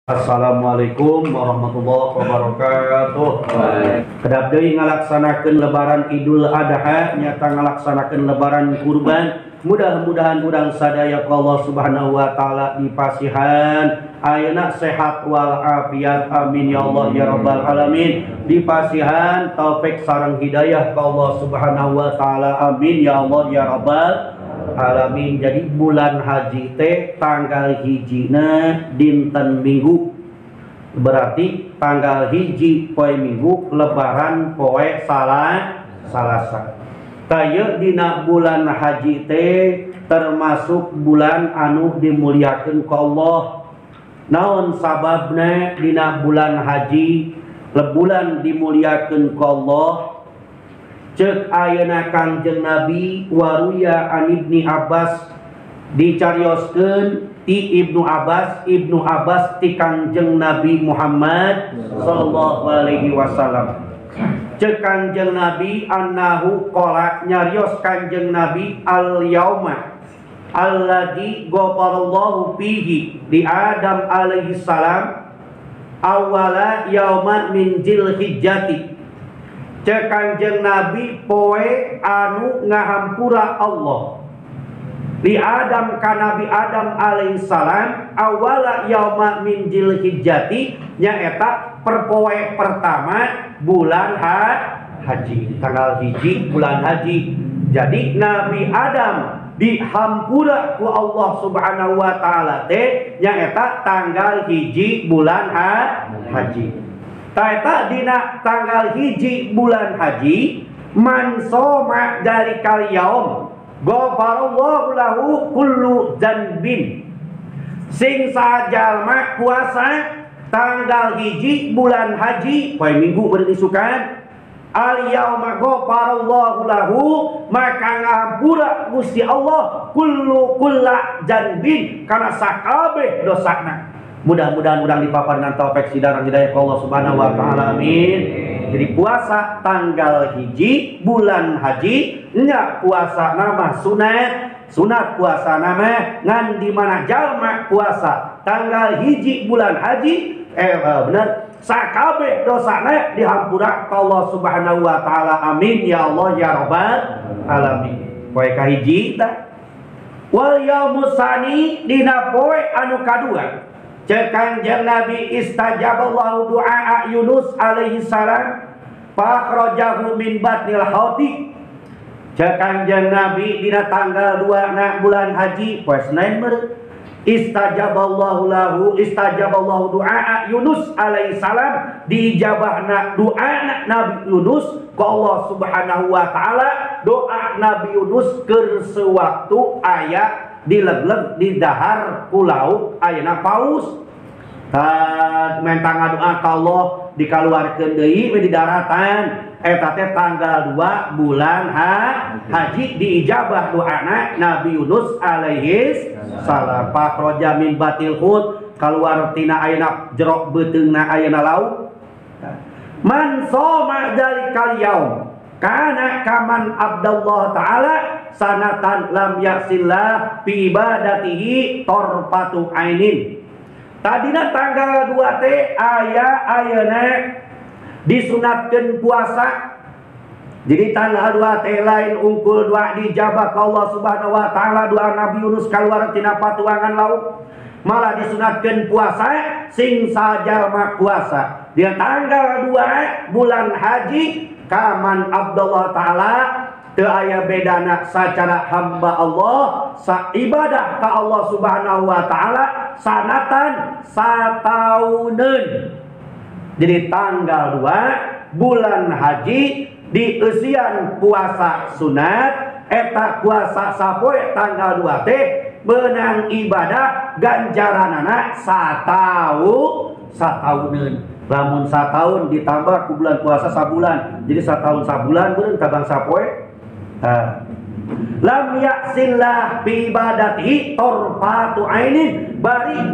Assalamualaikum warahmatullahi wabarakatuh. Kedap deui ngalaksanakeun lebaran Idul Adha, nyata ngalaksanakeun lebaran kurban. Mudah-mudahan urang sadaya ku Allah Subhanahu wa taala dipasihan ayeuna sehat wal afiat, amin ya Allah ya rabbal alamin. Dipasihan taufik sareng hidayah ku Allah Subhanahu wa taala, amin ya Allah ya rabbal alamin. Jadi bulan haji teh tanggal hijina dinten Minggu, berarti tanggal hiji poe Minggu lebaran poe Salasa. Taya dina bulan haji teh termasuk bulan anu dimuliakeun ku Allah. Naon sababna dina bulan haji lebulan dimuliakeun ku Allah? Cek ayeuna Kangjeng Nabi waruya an Ibni Abbas, dicarioskeun ti Ibnu Abbas, Ibnu Abbas ti Kangjeng Nabi Muhammad sallallahu alaihi wasallam. Cek Kangjeng Nabi annahu qala, nyarios Kangjeng Nabi al yauma alladzi ghafarallahu fihi li Adam alaihi salam awwala yauman min dzilhijjati. Cek Kangjeng Nabi poe anu ngahampura Allah li Adam ka Nabi Adam alaihi salam awala yauma min dzilhijjati, nyaeta perpoe pertama bulan haji, tanggal hiji bulan haji. Jadi Nabi Adam dihampura ku Allah Subhanahu wa taala teh nyaeta tanggal hiji bulan haji. Taeta dina tanggal hiji bulan haji man soma dalikal yaum ghafarallahu lahu kullu dzanbin. Sing sajalma puasa tanggal hiji bulan haji poe Minggu beureun isukan, al yauma ghafarallahu lahu, maka ngahampura Gusti Allah kullu kulla dzanbin kana sakabeh dosana. Mudah-mudahan urang dipaparkan taufik sidaran hidayah Allah Subhanahu wa taala, amin. Jadi puasa tanggal hiji bulan haji nya puasa nama sunat, sunat puasa nama ngan di mana jalma puasa tanggal hiji bulan haji bener sakabeh dosana dihampura ka Allah Subhanahu wa taala, amin ya Allah ya rabbal alamin. Poe kahiji tah wal yaumus sani dina poe anu kadua. Cek Kangjeng Nabi istajaballahu du'a Yunus alaihi salam fakhrajahu min batnil hauti. Cek Kangjeng Nabi dina tanggal 2 na bulan haji poe Senin meureun, istajaballahu lahu istajaballahu du'a Yunus alaihi salam, diijabahna doa Nabi Yunus ku Allah Subhanahu wa taala. Doa Nabi Yunus keur sewaktu aya dilegleg di dahar ku laut ayeuna paus. Tad mentang ngadoa ka Allah dikaluarkeun deui we di daratan. Eta teh tanggal 2 bulan haji diijabah doana Nabi Yunus alaihi salam. Fakhraja min batil hut, kaluar tina ayeuna jerok beuteungna ayeuna laut. Man soma dzalikal yaum kana kaman abdallah ta'ala sanatan lam yaksillah fi ibadatihi torfatu ainin. Tadina tanggal 2 teh aya ayeuna disunatkeun puasa. Jadi tanggal 2 teh lain unggul doa dijabah ka Allah Subhanahu wa taala, doa Nabi Yunus kaluar tina patuangan laut. Malah disunatkeun puasa sing sajalma puasa. Di tanggal 2 bulan haji kaman abdallah ta'ala teu aya bedana sacara hamba Allah sa ibadah ka Allah Subhanahu wa taala sanatan satauneun. Jadi tanggal 2 bulan haji dieusian puasa sunat, eta puasa sapoe tanggal 2 teh menang ibadah ganjaranana satauneun. Lamun sataun ditambah ku bulan puasa sabulan, jadi sataun sabulan beureun tabang sapoe. Lam yaksillah bi ibadatihi torfatu ainin, bari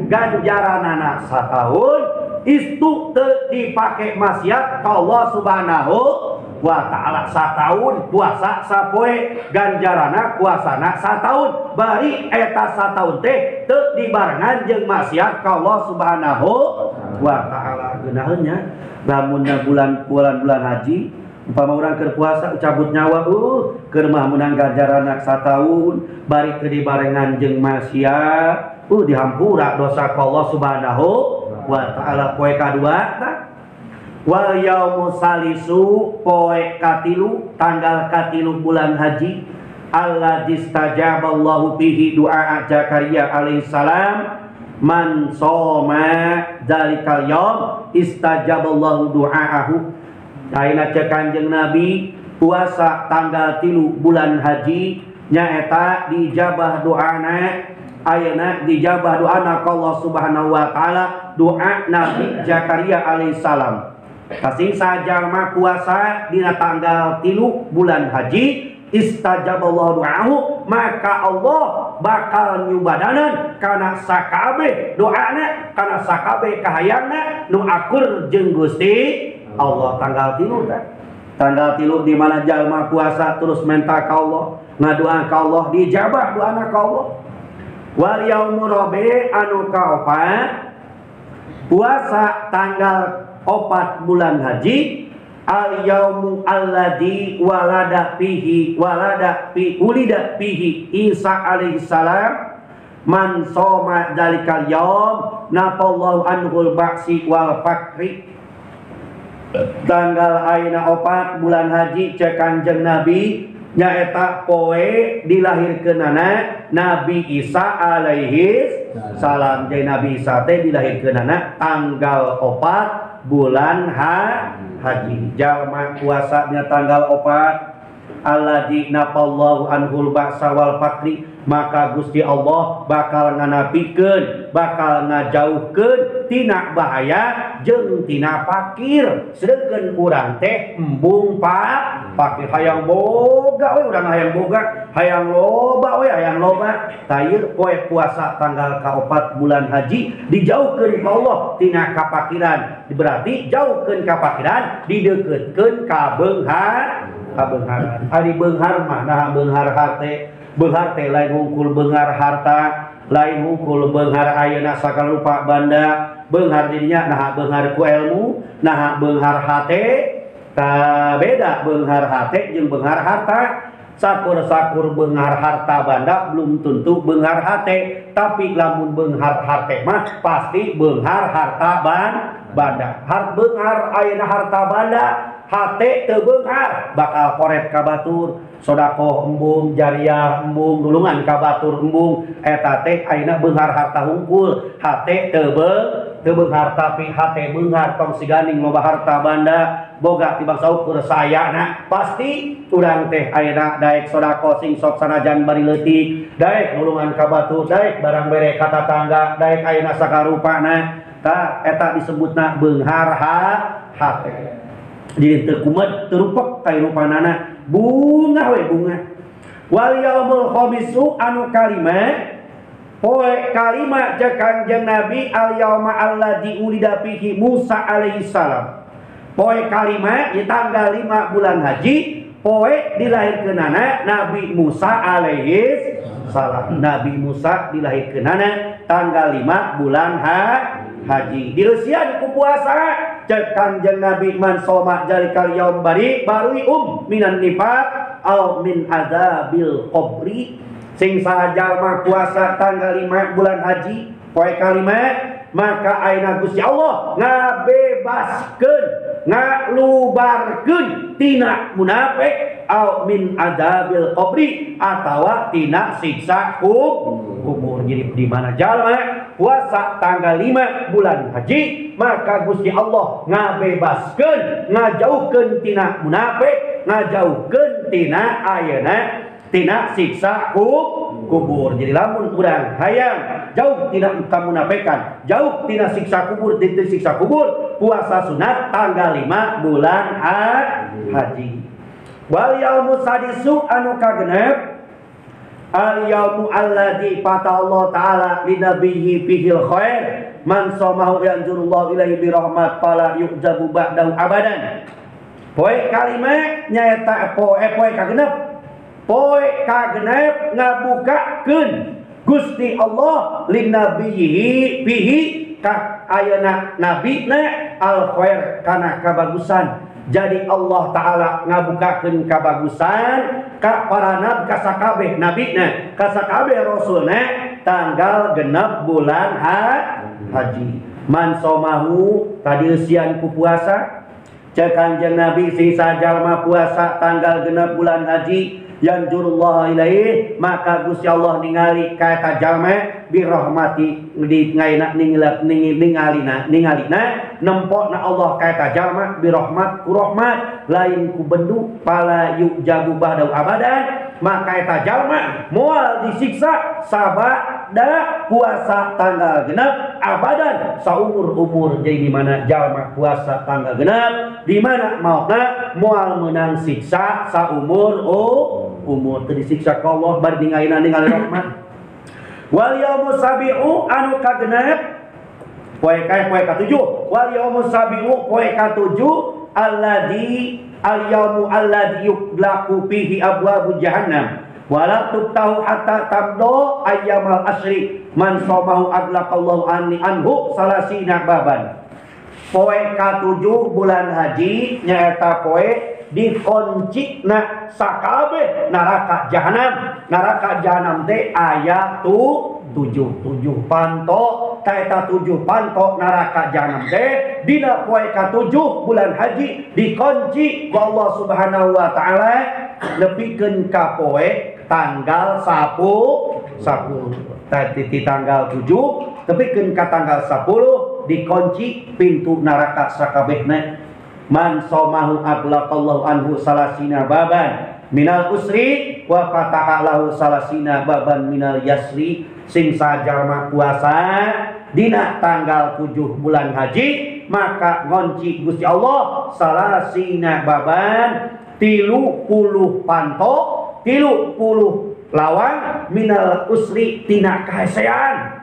ganjaranana sataun istu teu dipake maksiat ka Allah Subhanahu wa ta'ala. Sataun puasa sapoe ganjarana puasana sataun bari eta sataun teh teu dibarengan jeung maksiat ka Allah Subhanahu wa ta'ala. Geunaheun nya lamun bulan-bulan haji umpama urang keur puasa cabut nyawa keur mah meunang ganjarana sataun bari teu dibarengan jeung maksiat dihampura dosa ka Allah Subhanahu wa ta'ala. Poe kadua tah wal yaumu salisu poe katilu tanggal katilu bulan haji alladzi istajaballahu fihi du'a Zakaria alaihi salam man soma dzalikal yaum istajaballahu du'aahu. Ayeuna cek Kanjeng Nabi puasa tanggal 3 bulan haji nyaeta dijabah doana. Ayeuna dijabah doana ka Allah Subhanahu wa taala doa Nabi Zakaria alaihi salam. Kasing sajalma puasa dina tanggal 3 bulan haji istajaballahu du'ahu maka Allah bakal nyubadanan kana sakabeh doana kana sakabeh kahayangna nu akur jeung Gusti Allah. Tanggal 3 teh tanggal 3 di mana jalma puasa terus minta ka Allah ngadoa ka Allah dijabah doana ka Allah. Wal yaumu rabi anu kaopat puasa tanggal 4 bulan haji al yaumu alladzi walada fihi walada fi ulida fihi Isa alaihi salam man soma dzalikal yaum nafallahu anhul ba'si wal fakri. Tanggal ayeuna 4 bulan haji cek Kanjeng Nabi nyaeta poe dilahirkeunana Nabi Isa alaihi salam. Jadi Nabi Isa teh dilahirkeunana tanggal 4 bulan haji. Jalma puasanya tanggal 4 alladzi nafallahu anhul ba'sa wal fakri maka Gusti Allah bakal nganapikeun bakal ngajauhkeun tina bahaya jeung tina fakir. Sedengkeun urang teh embung fakir hayang boga we urang hayang boga hayang loba we hayang loba. Tah ieu poe puasa tanggal ka-4 bulan haji dijauhkeun ku Allah tina kapakiran. Berarti jauhkeun kapakiran dideukeutkeun ka beunghar kabeungharan. Ari beunghar mah nah beunghar hate beunghar teh lain hungkul beunghar harta lain hungkul beunghar ayeuna sagala rupa banda beunghar dirinya nah beunghar ku ilmu nah beunghar hate. Ta beda beunghar hate jeung beunghar harta. Sakur-sakur beunghar harta banda belum tentu beunghar hate, tapi lamun beunghar hate mah pasti beunghar harta banda. Har beunghar ayeuna harta banda hate teu beunghar bakal koret ka batur, sodakoh embung, jariah embung, nulungan ka batur embung. Eta teh ayeuna beunghar harta hungkul, hate teu beunghar tapi hate beunghar tong siganing loba harta banda boga tibang saukur sayana pasti urang teh ayeuna daek sodakoh sing sok sanajan bari leutik, daek nulungan ka batur, daek barang bere ka tatangga, daek ayeuna sakarupana. Tah eta disebutna beunghar hate. Jadi teu kumat teu rupek kahirupanana bunga we bunga. Wal yaumul khamisu anu kalima poe kalima jeung Kanjeng Nabi al yauma alladzi ulida fihi Musa alaihi salam. Poe kalima di tanggal 5 bulan haji poe dilahirkeunana Nabi Musa alaihi salam. Nabi Musa dilahirkeunana tanggal 5 bulan haji. Direusian ku puasa cek Kanjeng Nabi man soma jalikal yaum bari barui minan nifaq au min adzabil qabri. Sing sajalma puasa tanggal 5 bulan haji poe kalima maka ayeuna Gusti Allah ngabebaskeun ngalubarkeun tina munafik au min adzabil qabri atawa tina siksa kubur. Jadi di mana jalma puasa tanggal 5 bulan haji maka Gusti Allah ngabebaskeun ngajauhkeun tina munafik ngajauhkeun tina ayeuna tina siksa kubur. Jadi lamun urang hayang jauh tina kamunafikan, jauh tina siksa kubur, tina siksa kubur, puasa sunat tanggal 5 bulan haji. Wal yaumu sadisu anu kagenep al yaumu alladzi fata Allah taala li nabiyyi fihil khair man somahu yanzurullahu ilaihi bi rahmat fala yu'jabu ba'dahu abadan. Poe kalima nyaeta poe poe kagenep. Poe kagenep ngabukakeun Gusti Allah linnabiyihi fihi ka ayeuna nabina al khair kana kabagusan. Jadi Allah Ta'ala ngabukakeun kabagusan ka para nabi ka sakabeh nabina ka sakabeh rasulna tanggal genep bulan haji. Man somahu tadi eusian ku puasa. Cek Kanjeng Nabi sisa jalma puasa tanggal genep bulan haji yanjurullah ilaihi maka Gusti Allah ningali ka eta jalma birahmati di ngaina ningalina ningalina nempokna Allah ka eta jalma birahmat ku rahmat lain ku bendu pala yujabu ba'da abadan maka eta jalma moal disiksa sabada puasa tanggal genep abadan saumur-umur. Jadi di mana jalma puasa tanggal genep di mana mautna moal menang siksa saumur umur teu disiksa ka Allah bari ningalina ningali rahmat. Wal yaumus sabiu anu kagenep poe kae poe katujuh. Wal yaumus sabiu poe katujuh alladzi al yaumu alladzi yuqlaqu fihi abwabu jahannam wala tuftahu hatta tamdo ayyamal asri man somahu aglaqallahu anni anhu salasina baban. Poe katujuh bulan haji nyaeta poe dikoncina sakabeh neraka jahanam. Neraka jahanam teh aya tujuh tujuh panto ta eta 7 panto neraka jahanam teh dina poe katujuh bulan haji dikunci ku Allah Subhanahu wa taala nepikeun ka poe tanggal 10 tadi di tanggal 7 nepikeun ka tanggal 10 dikunci pintu neraka sakabehna. Man somahu aglaqallahu anhu salasina baban minal usri wa fataha lahu salasina baban minal yasri. Sing sajalma puasa dina tanggal 7 bulan haji maka ngonci Gusti Allah salasina baban 30 panto 30 lawang minal usri tina kahesean.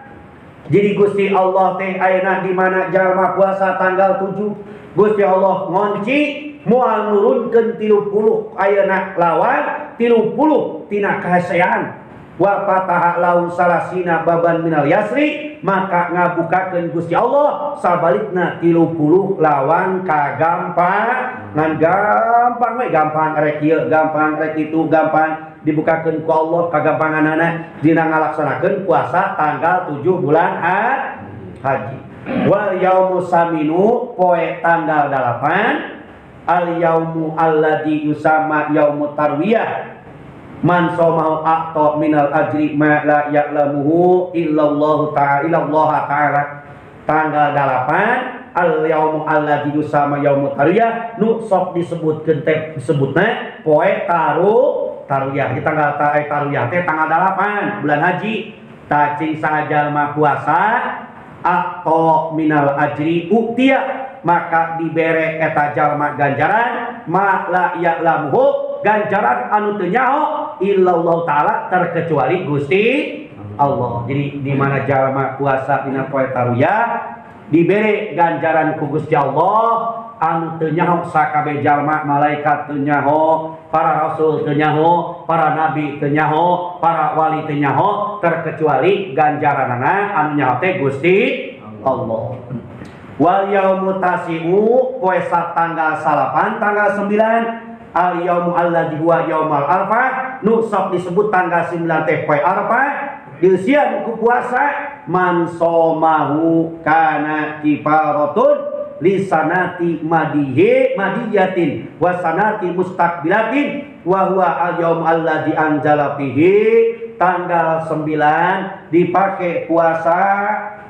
Jadi Gusti Allah teh ayeuna di mana jalma puasa tanggal 7 Gusti Allah ngonci moal nurunkeun 30 ayeuna lawan 30 tina kahesean. Wa fataha lahu salasina baban minal yasri maka ngabukakeun Gusti Allah sabalikna 30 lawan kagampang. Ngan gampang we gampang rek ieu gampang rek kitu gampang dibukakeun ku Allah kagampanganana dina ngalaksanakeun puasa tanggal 7 bulan haji. Wal yaumu saminu poe tanggal 8 al yaumu alladzi yusama yaumu tarwiyah man somahu aqta minal ajri ma la ya'lamuhu illallahu ta'ala illallah ta'ala. Tanggal 8 al yaumu alladzi yusama yaumu tarwiyah nu sok disebutkeun teh disebutna poe tarwiyah. Di tanggal tarwiyah teh tanggal 8 bulan haji. Tacing sajalma puasa atau minal ajri uktia maka dibere eta jalma ganjaran ma la ya'lamuhu ganjaran anu teu nyaho illallah ta'ala terkecuali Gusti Allah. Jadi di mana jalma puasa dina poe tarwiyah dibere ganjaran ku Gusti Allah anu teu nyaho sakabeh jalma, malaikat teu nyaho, para rasul teu nyaho, para nabi teu nyaho, para wali teu nyaho, terkecuali ganjaranana anu nyaho teh Gusti Allah. Wal yaumu tasi'u poe tanggal 8 tanggal 9 al yaumu alladzi huwa yaumal arfah nu sok disebut tanggal 9 teh poe arfah diusian ku puasa man somahu kana kifaratun lisanati madihi madiyatin wasanati mustaqbilatin wa huwa al yaum alladzi anzala fihi. Tanggal 9 dipakai puasa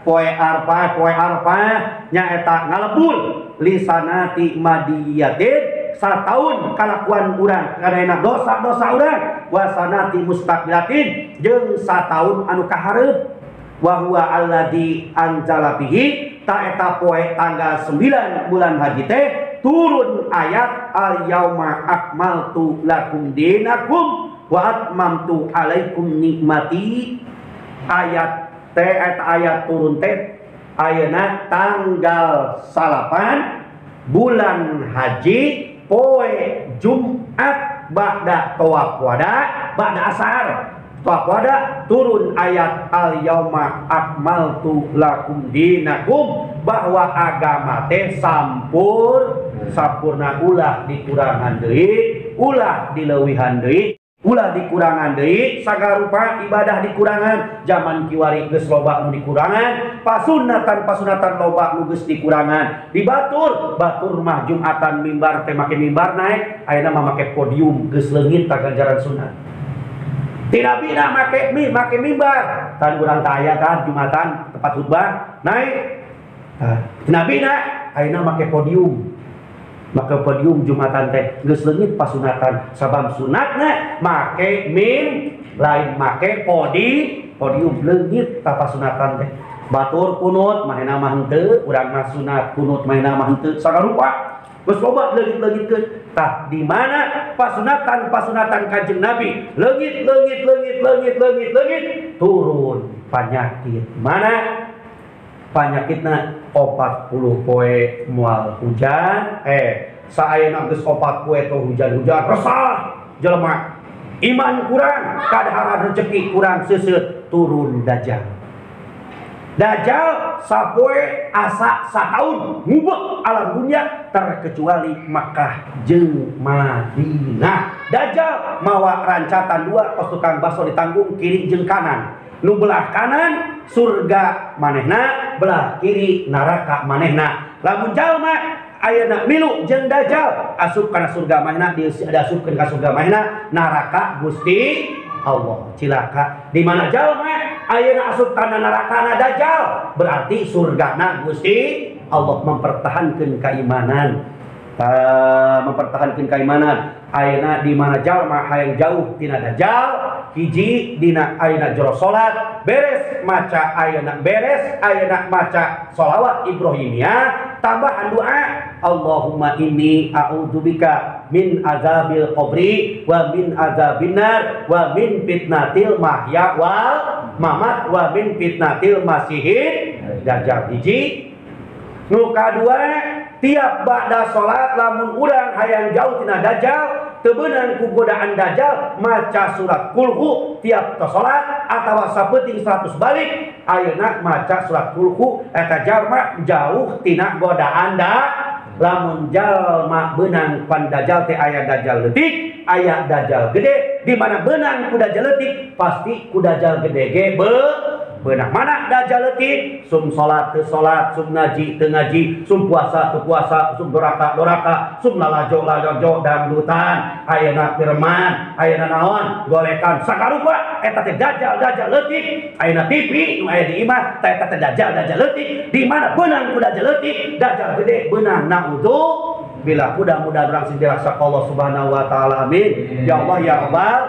poe arfah, poe arfah nyaeta ngalebul lisanati madiyatin sataun kalakuan urang karena dosa-dosa urang wasanati mustaqbilatin jeung sataun anu kahareup wa huwa alladzi anzala fihi ta eta poe tanggal 9 bulan haji teh turun ayat al yauma akmaltu lakum dinakum wa atmamtu alaikum nikmati. Ayat teh eta ayat turun teh ayeuna tanggal 8 bulan haji Poe Jumat ba'da tawaf wada, ba'da asar tawaf wada turun ayat al yauma akmaltu lakum dinakum, bahwa agama teh sampurna, ulah dikurangan deui, ulah dileuwihan deui, ulah dikurangan deui, sagarupa ibadah dikurangan. Zaman kiwari geus loba nu dikurangan, pasunatan loba nu geus dikurangan. Di batur, batur mah Jumatan mimbar teh make mimbar naik, ayeuna mah make podium, geus leungit ganjaran sunat. Ti nabina make mimbar, tan urang teh aya kan Jumatan tempat khutbah naik. Tah, ti nabina ayeuna make podium. Maka podium Jumatan teh geus leungit pasunatan, sabab sunatna make mim lain make podium, leungit ta pasunatan teh. Batur kunut manehna mah henteu, urang mah sunat kunut manehna mah henteu, sagarupa geus loba leungit-leungitkeun. Tah di mana pasunatan Kanjeng Nabi leungit leungit leungit leungit leungit leungit turun panyakit. Mana panyakitna 40 poe moal hujan, saayana geus 4 poe teh hujan-hujan resah jelema, iman kurang, kadaharan rezeki kurang, seuseut turun dajjal. Dajjal sapoe asa sataun ngubek alam dunia terkecuali Makkah jeung Madinah. Dajjal mawa rancatan dua kos tukang baso ditanggung kiri jeung kanan. Nu belah kanan surga manehna, belah kiri neraka manehna. Lamun jalma ayeuna milu jeung dajjal asup kana surga manehna, diasupkeun ka surga manehna, neraka Gusti Allah. Cilaka di mana jalma ayeuna asup kana nerakana dajjal, berarti surgana Gusti Allah. Mempertahankeun keimanan. Mempertahankeun keimanan. Ayeuna di mana jalma hayang jauh tina dajjal, hiji dina ayeuna jero salat beres maca ayeuna beres ayeuna maca sholawat Ibrahimiyah, tambahan doa Allahumma inni a'udzubika min azabil qabri wa min azabin nar wa min fitnatil mahya wal mamat wa min fitnatil masihid dajjal. Hiji nu kadua, tiap ba'da salat lamun urang hayang jauh tina dajjal, teu beunang ku godaan dajjal, maca surat kulhu tiap salat atawa sapeuting 100 balik ayeuna maca surat kulhu, eta jalma jauh tina godaan da. Lamun jalma beunang pan dajjal teh aya dajjal leutik, aya dajjal gede. Di mana beunang ku dajjal leutik pasti ku dajjal gede ge beunang. Mana dajjal leutik? Sum salat teu salat, sum ngaji teu ngaji, sum puasa teu puasa, sum doraka doraka, sum lalajo lalajo dangdutan, ayeuna firman, ayeuna naon, golekan sakarupa eta teh dajjal dajjal leutik. Ayeuna TV nu aya di imah teh eta teh dajjal dajjal leutik. Di mana beunang ku dajjal leutik, dajjal gede beunang. Naudzubillah. Mudah-mudahan urang sing dirasa Allah Subhanahu wa taala. Amin. Ya Allah ya Rabbal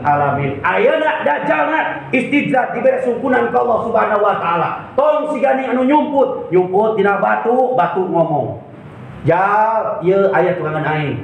alamin. Ayeuna dajjalna istijrat dibere sungkunan ka Allah Subhanahu wa taala. Tong sigani anu nyumput, nyumput dina batu, batu ngomong. Jal ieu aya tukangan aing.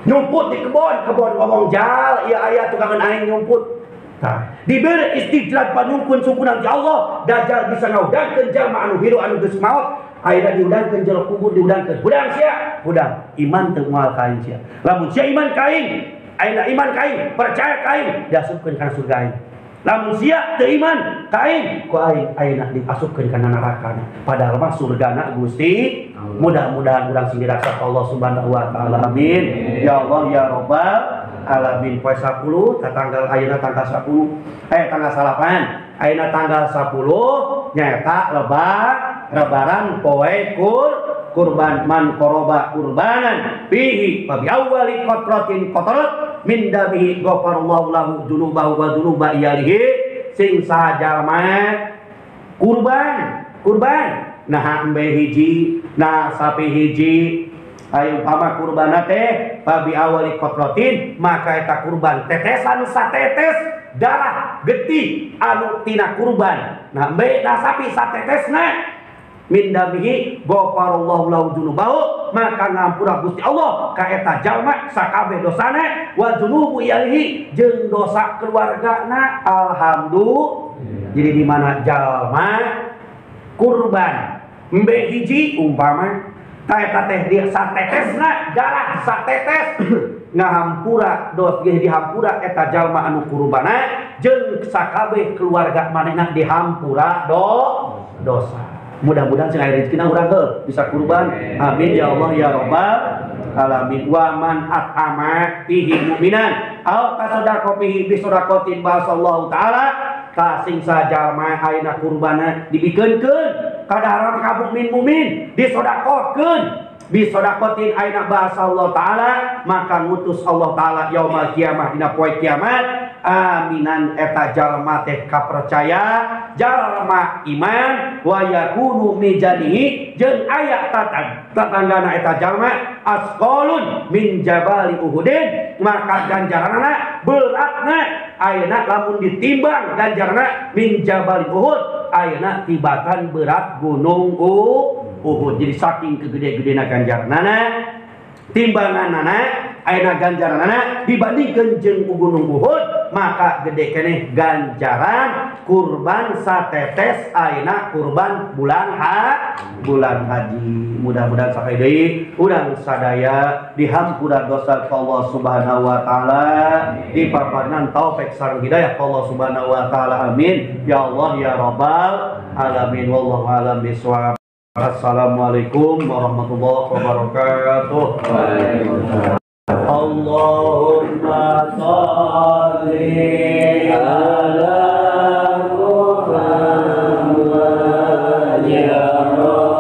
Nyumput di kebon, kebon ngomong jal ieu aya tukangan aing nyumput. Tah, dibere istijrat panyungkun sungkunan ti Allah, dajjal bisa ngaudangkeun jalma anu hirup anu geus maot. Ayeuna diudangkeun jero kubur, diudangkeun. Hudang sia, hudang. Iman teu moal ka aing sia. Lamun sia iman ka aing, ayeuna iman ka aing, percaya ka aing, diasupkeun kana surga aing. Lamun sia teu iman ka aing, ku aing ayeuna diasupkeun kana neraka. Padahal mah surgana Gusti. Mudah-mudahan urang sing dirasa Allah Subhanahu wa taala. Amin. Ya Allah ya Rabbal alamin. Poe 10 tanggal ayeuna tanggal 10 tanggal 8 ayeuna tanggal 10 nyaeta lebaran poe kurban. Man qoroba kurbanan fihi fa bi awwali qatratin qatarat min damihi ghafarallahu lahu dzunubahu wa dzunuba iyalihi. Sing sajalma kurban kurban nah embe hiji nah sapi hiji ayo umpama kurbana teh fa bi awwali qatratin, maka eta kurban tetesan satetes darah getih anu tina kurban nah embe nah sapi satetesna min damihi ghafarallahu lahu dzunubahu, maka ngampura Gusti Allah ka eta jalma sakabeh dosana wa dzunubu iyalihi jeung dosa keluargana. Alhamdulillah. Jadi di mana jalma kurban embe hiji umpama Ta eta teh dia satetesna darah satetes ngahampura dos ge dihampura eta jalma anu kurbana jeung sakabeh keluarga manehna dihampura dosa. Mudah-mudahan sing aya rezekina urang heuh bisa kurban. Amin ya Allah ya rabbal alamin. Wa man at'ama fihi mu'minan aw tasaddaqa fihi bi sadaqatin basallahu taala ka sing sajalma ayeuna kurbana dibikeunkeun kadaharan ka mukmin mukmin disodakohkeun bisodaqotin ayeuna bahasa Allah taala maka ngutus Allah taala yaumul kiamah dina poe kiamat aminan eta jalma teh kapercaya jalma iman wa yakunu mijanihi jeung aya tatanggana eta jalma asqalun min jabali uhudin maka ganjaranna beratna ayeuna lamun ditimbang ganjaranna min jabali uhud ayeuna tibatan berat gunung Uhud. Jadi saking kegede-gedena ganjaranana timbanganana ayeuna ganjaranana dibandingkeun jeung gunung Uhud maka gede keneh ganjaran kurban satetes ayeuna kurban bulan bulan haji. Mudah-mudahan sakali deui urang sadaya dihampura dosa ku Allah Subhanahu wa taala, dipaparnan taufik sareng hidayah ku Allah Subhanahu wa taala. Amin ya Allah ya rabbal alamin. Wallahu a'lam bishawab. Assalamualaikum warahmatullahi wabarakatuh. Waalaikumsalam. Allahumma shalli ala Muhammad ya Rabb.